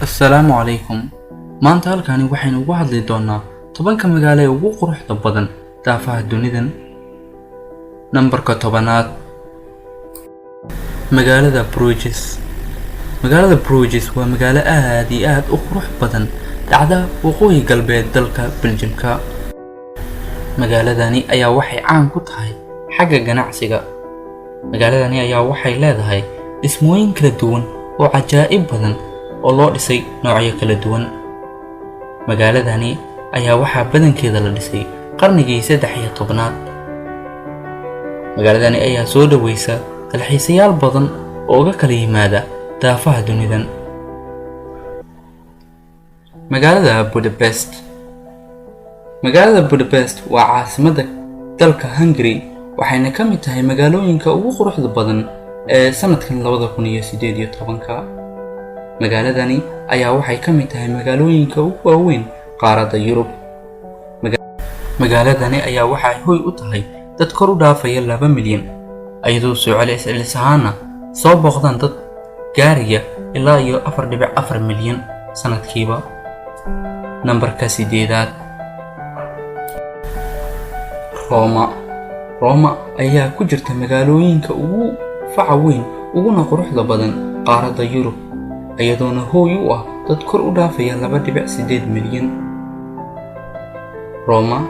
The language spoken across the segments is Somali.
Assalaamu calaykum. Maanta halkani waxaynu uga hadli doonaa 10-ka magaalo ee ugu quruxda badan daafaha dunidan. Nambarka 10aad, magaalada Bruges. Magaalada Bruges waa magaalo aad iyo aad u qurux badan, dhacda waqooyi galbeed dalka Beljimka. Magaaladani ayaa waxay caan ku tahay xagga ganacsiga. Magaaladani ayaa waxay leedahay dhismooyin kala duwan oo cajaa'ib badan oo loo dhisay noocyo kala duwan. Magaaladani ayaa waxaa badankeeda la dhisay qarnigii 13aad. Magaaladani ayaa soo dhaweysa dalxiisayaal badan oo uga kala yimaada daafaha dunidan. Magaalada Budapest. Magaalada Budapest waa caasimadda dalka Hungary, waxayna ka mid tahay magaalooyinka ugu quruxda badan ee sanadkan 2018-ka. Magaaladani ayaa waxay ka mid tahay magaalooyinka ugu waaweyn qaaradda Yurub. Magaaladani ayaa waxay hoy u tahay dad kor u dhaafaya 2 milyan, iyadoo soo celis ahaana soo booqdaan dad gaaraya ilaa iyo 4.4 milyan sanadkiiba. Nambarka 8aad, Roma. Roma ayaa ku jirta magaalooyinka ugu faca weyn uguna quruxda badan qaaradda Yurub, iyadoona hooy u ah dad kor u dhaafaya 2.8 milyan. Roma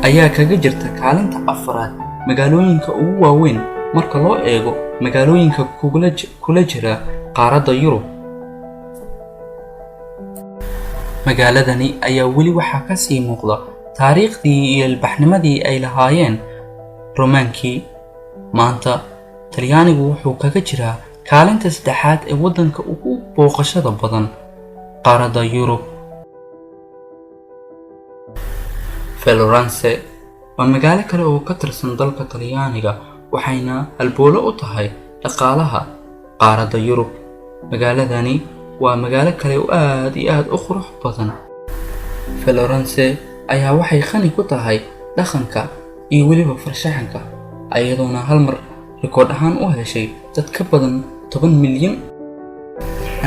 ayaa kaga jirta kaalinta afraad magaalooyinka ugu waaweyn marka loo eego magaalooyinka kula jira qaaradda Yurub. Magaaladani ayaa weli waxaa ka sii muuqda taariikhdii iyo ilbaxnimadii ay lahaayeen Romaankii. Maanta Talyaanigu wuxuu kaga jiraa kaalinta saddexaad ee waddanka ugu booqashada badan qaaradda Yurub. Florence waa magaalo kale oo ka tirsan dalka Talyaaniga, waxayna halbowle u tahay dhaqaalaha qaaradda Yurub. Magaaladani waa magaalo kale oo aad iyo aad u qurux badan. Florence ayaa waxay qani ku tahay dhaqanka iyo weliba farshaxanka, iyadoona hal mar rikoodh ahaan u heshay dad ka badan 10 milyan.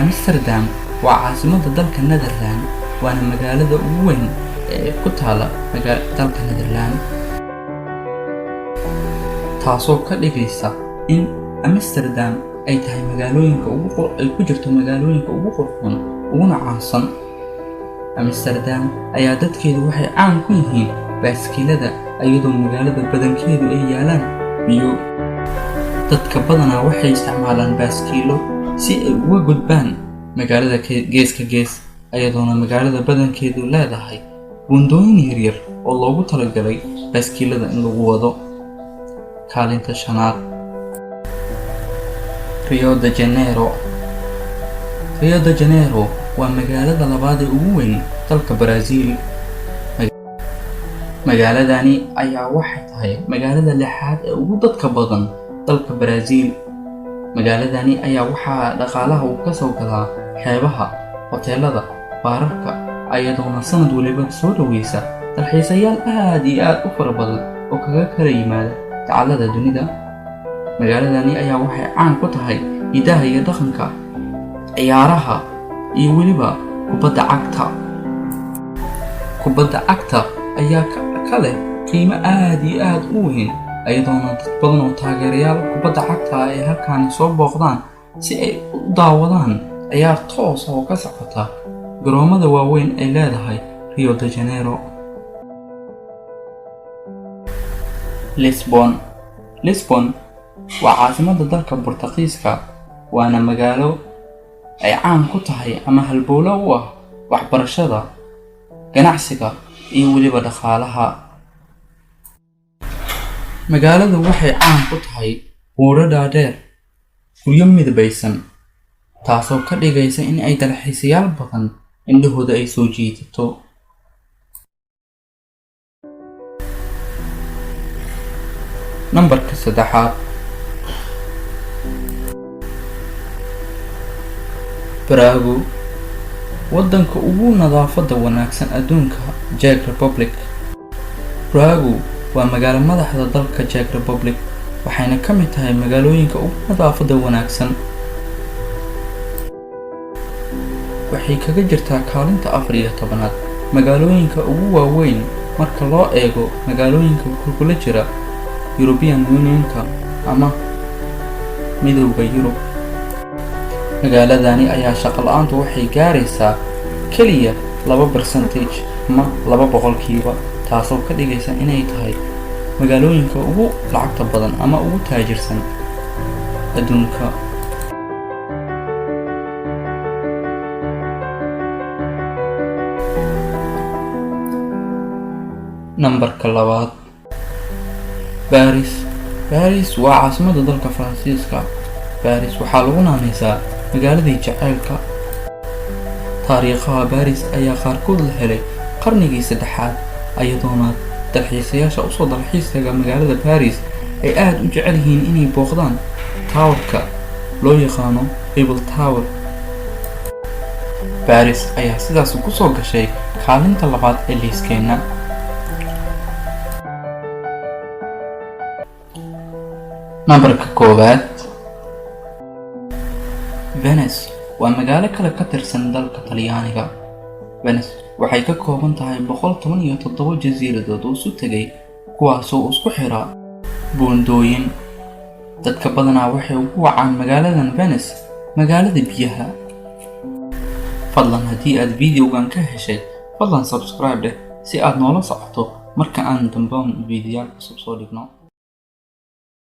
Amsterdam waa caasimadda dalka Netherland, waana magaalada ugu weyn ee ku taala dalka Netherland, taasoo ka dhigaysa in Amsterdam ay tahay magaalooyinka ugu ay ku jirto magaalooyinka ugu qurxoon uguna caansan. Amsterdam ayaa dadkeedu waxay caan ku yihiin baaskiilada, iyadoo magaalada badankeedu ay yaalaan biyo. Dadka badanaa waxay isticmaalaan baaskiilo si ay uga gudbaan magaalada geeska gees, iyadoona magaalada badankeedu leedahay buundooyin yaryar oo loogu talagalay baaskiilada in lagu wado. Kaalinta shanaad, Rio de Janeiro. Rio de Janeiro waa magaalada labaad ee ugu weyn dalka Brazil. Magaaladani ayaa waxay tahay magaalada lixaad ee ugu dadka badan dalka Brazil. Magaaladani ayaa waxaa dhaqaalaha uu ka soo galaa xeebaha, hoteelada, baararka, iyadoona sanad waliba soo dhaweysa dalxiisayaal aad iyo aad u fara badan oo kaga kala yimaada dacallada dunida. Magaaladani ayaa waxay caan ku tahay hidaha iyo dhaqanka, ciyaaraha iyo weliba kubadda cagta. Kubadda cagta ayaa ka leh qiimo aad iyo aad u weyn, iyadoona dad badan oo taageerayaal kubadda cagta ay halkaani soo booqdaan si ay u daawadaan ciyaar toos ah oo ka socota garoomada waaweyn ay leedahay Rio de Janeiro. Lisbon. Lisbon waa caasimadda dalka Bortaqiiska, waana magaalo ay caan ku tahay ama halbowle u ah waxbarashada, ganacsiga iyo weliba dhaqaalaha. Magaaladu waxay caan ku tahay buuro dhaadheer, guryo midabeysan, taasoo ka dhigaysa in ay dalxiisayaal badan indhahooda ay soo jiidato. Nambarka saddexaad, Prague, waddanka ugu nadaafadda wanaagsan adduunka, Czech Republic. Prague waa magaalo madaxda dalka Czech Republic, waxayna ka mid tahay magaalooyinka ugu nadaafadda wanaagsan. Waxay kaga jirtaa kaalinta 14aad magaalooyinka ugu waaweyn marka loo eego magaalooyinka kula jira European Unionka ama Midowga Yurub. Magaaladani ayaa shaqo la-aantu waxay gaaraysaa keliya 2% ama 2%, taasoo ka dhigaysa inay tahay magaalooyinka ugu lacagta badan ama ugu taajirsan adduunka. Nambarka labaad, Baris. Baris waa caasimadda dalka Faransiiska. Baris waxaa lagu naanaysaa magaaladii jaceylka. Taariikhaha Baris ayaa qaarkood la helay qarnigii saddexaad, iyadoona dalxiisayaasha usoo dalxiis taga magaalada Baris ay aada u jecel yihiin inay booqdaan towerka loo yaqaano Eiffel Tower. Baris ayaa sidaas kusoo gashay kaalinta labaad ee liiskeena. Nambarka koowaad, Venice. Waa magaalo kale ka tirsan dalka Talyaaniga. Venice waxay ka kooban tahay 117 jasiiradood oo isu tegay, kuwaasoo isku xira buundooyin. Dadka badanaa waxay ugu wacaan magaaladan Venice magaalada biyaha. Fadlan haddii aad videogan ka heshay, fadlan subscribe dheh si aad noola socoto marka aan damboon videoyaal cusub soo dhigno.